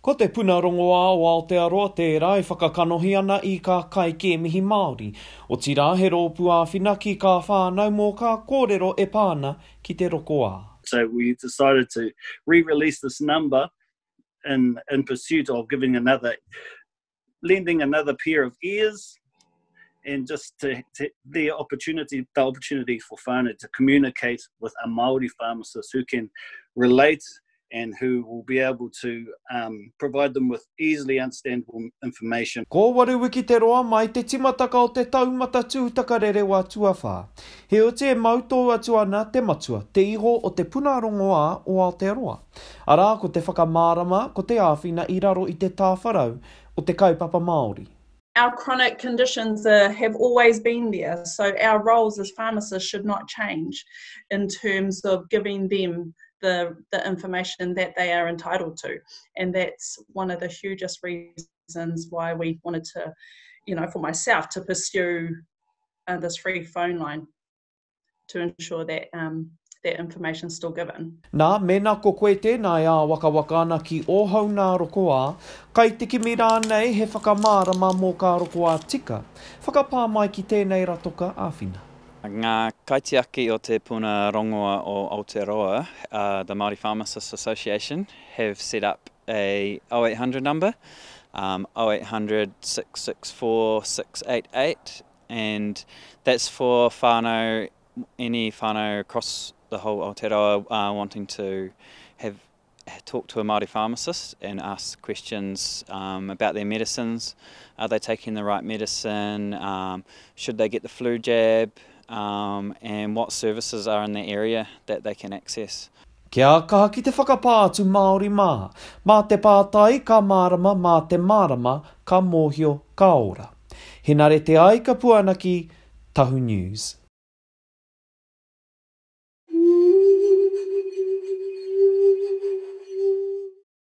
Ko Te Puna Rongoā o Aotearoa tērā e whakakanohi ana i kā kaikēmihi Māori, otirā he rōpū āwhina ki kā whānau mō kā kōrero e pā ana ki te rokoā. So we decided to re-release this number in, in pursuit of giving another, lending another pair of ears and just to, to the opportunity, the opportunity for whānau to communicate with a Māori pharmacist who can relate and who will be able to um, provide them with easily understandable information. Ko waru wiki te roa mai te timataka o te taumata tūtakarerewa tuawhā. Heoti e mau tou atu ana te matua, te iho o te puna rongoā o Aotearoa. Arā, ko te whakamārama, ko te āwhina i raro i te tāwharau o te kaupapa Māori. Our chronic conditions are, have always been there, so our roles as pharmacists should not change in terms of giving them the, the information that they are entitled to. And that's one of the hugest reasons why we wanted to, you know, for myself to pursue uh, this free phone line to ensure that um, that information is still given. Nā, mēnā ko koe tēnā e āwakawaka ana ki ōhau nā rokoā, kai te kimi rānei he whakamārama mō kā rokoā tika, whakapā mai ki tēnei ratoka āwhina. Ngā kaitiaki o Te Puna Rongoa o Aotearoa, the Māori Pharmacists Association, have set up a 0800 number, um, 0800 664 688, and that's for whānau, any whānau across the whole Aotearoa uh, wanting to have talk to a Māori pharmacist and ask questions um, about their medicines. Are they taking the right medicine? Um, should they get the flu jab? Um, and what services are in the area that they can access. Kia kaha ki te whakapā atu Māori mā. Mā te pātai ka mārama, mā te mārama ka mōhio, ka ora. Henare Te Aika Puanaki, Tahu News.